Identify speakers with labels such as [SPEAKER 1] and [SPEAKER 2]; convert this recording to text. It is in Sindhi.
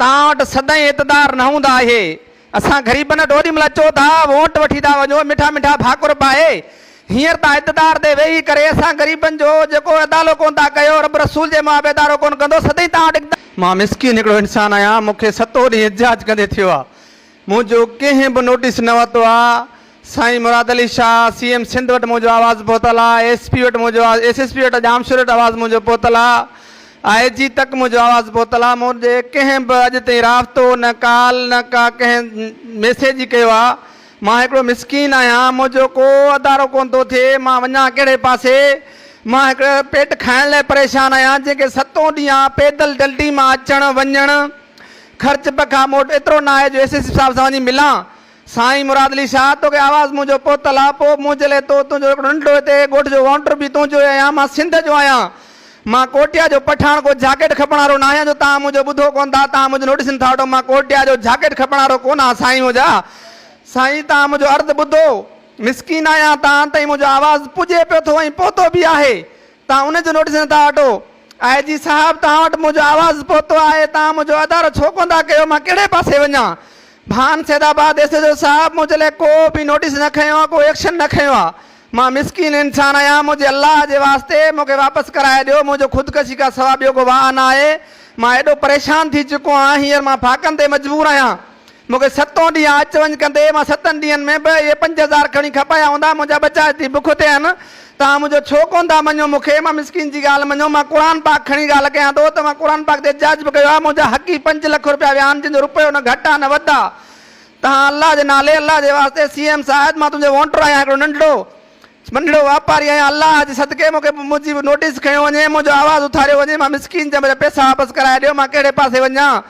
[SPEAKER 1] توهان وٽ سدائين اقتدار نه هوندا آهي. اسان غريبن وٽ اوڏي مهل اچو ٿا، وونٽ وٺي ٿا وڃو، مٺا مٺا ڀاڪر پائي، هينئر توهان اقتدار تي ويهي ڪري اسان غريبن جو جيڪو ادالو ڪونه ٿا ڪيو، رب رسول جي مابي ادارو ڪونه ڪندو، سدائين توهان وٽ اقتدار. مان مسڪين هڪڙو انسان آهيان، مون کي ستون ڏينهن احتجاج ڪندي ٿيو آهي. منهنجو ڪنهن به نوٽيس نه ورتو آ، سائين مراد علي شاهه سي ايم سنڌ وٽ منهنجو آواز پهتل آ، ايس پي وٽ منهنجو ايس ايس پي وٽ ڄامشوري وٽ آواز منهنجو پهتل آ، آء جي تڪ منهنجو آواز پهتل آ، مون ڏي ڪنهن به اڄ تائين رابطو نه ڪال نه ڪا ڪنهن ميسيج ئي ڪيو آ، مان هڪڙو مسڪين آهيان، منهنجو ڪو ادارو ڪونه ٿو ٿئي، مان وڃان ڪهڙي پاسي، مان هڪڙو پيٽ کائڻ لاء پريشان آهيان، جنهن کي ستون ڏينهن آ پيدل ڊلڊي مان اچڻ وڃڻ. خرچ پکا مون وٽ ايترو نه آهي جو ايس ايس پي صاحب سان وڃي ملان. سائين مراد علي شاهه توکي آواز منهنجو پهتل آ پوء منهنجي لئه تو تنهنجو هڪڙو ننڍڙو هتي ڳوٺ جو وائونٽر به تنهنجو ئي آهيان مان سنڌ جو آهيان مان ڪوٽيا جو پٺاڻ ڪو جاڪيٽ کپڻ وارو نه آهيان جو توهان منهنجو ٻڌو ڪونه ٿا توهان منهنجو نوٽيس نٿا وٺو مان ڪوٽيا جو جاڪيٽ کپڻ وارو ڪونه آهيان سائين منهنجا سائين توهان منهنجو عرض ٻڌو مسڪين آهيان توهان تائين منهنجو آواز پڄي پيو ٿو ۽ پهتو به آهي توهان ان جو نوٽيس نٿا وٺو. آء جي صاحب توهان وٽ منهنجو آواز پهتو آهي، توهان منهنجو ادارو ڇو ڪونه ٿا ڪيو، مان ڪهڙي پاسي وڃان؟ ڀان سيد آباد ايس ايڇ او صاحب منهنجي لاء ڪو به نوٽيس نه کنيو آهي، ڪو ايڪشن نه کنيو آهي. مان مسڪين انسان آهيان، منهنجي الله جي واسطي مون کي واپس ڪرائي ڏيو، منهنجو خودڪشي کان سوا ٻيو ڪو واهه نه آهي، مان ايڏو پريشان ٿي چڪو آهيان، هينئر مان ڦاڪن تي مجبور آهيان. مون کي ستون ڏينهن آ اچ وڃ ڪندي، مان ستن ڏينهن ۾ به اهي 5000 کڻي کپايا هوندا، منهنجا ٻچا اچي بک تي آهن، توهان منهنجو ڇو ڪونه ٿا مڃو، مون کي مان مسڪين جي ڳالهه مڃو، مان قرآن پاڪ کڻي ڳالهه ڪيان ٿو ته مان قرآن پاڪ تي احتجاج به ڪيو آهي، منهنجا حقي 5 لک روپيا ويا آهن، جن جو روپيو نه گهٽ آ نه وڌ آ، توهان الله جي نالي الله جي واسطي سي ايم صاحب مان تنهنجو وونٽر آهيان هڪڙو ننڍڙو ننڍڙو واپاري آهيان الله جي صدقي مون کي منهنجي نوٽيس کنيو وڃي، منهنجو آواز اٿاريو وڃي، مان مسڪين جا منهنجا پئسا واپس ڪرائي ڏيو، مان ڪهڙي پاسي وڃان.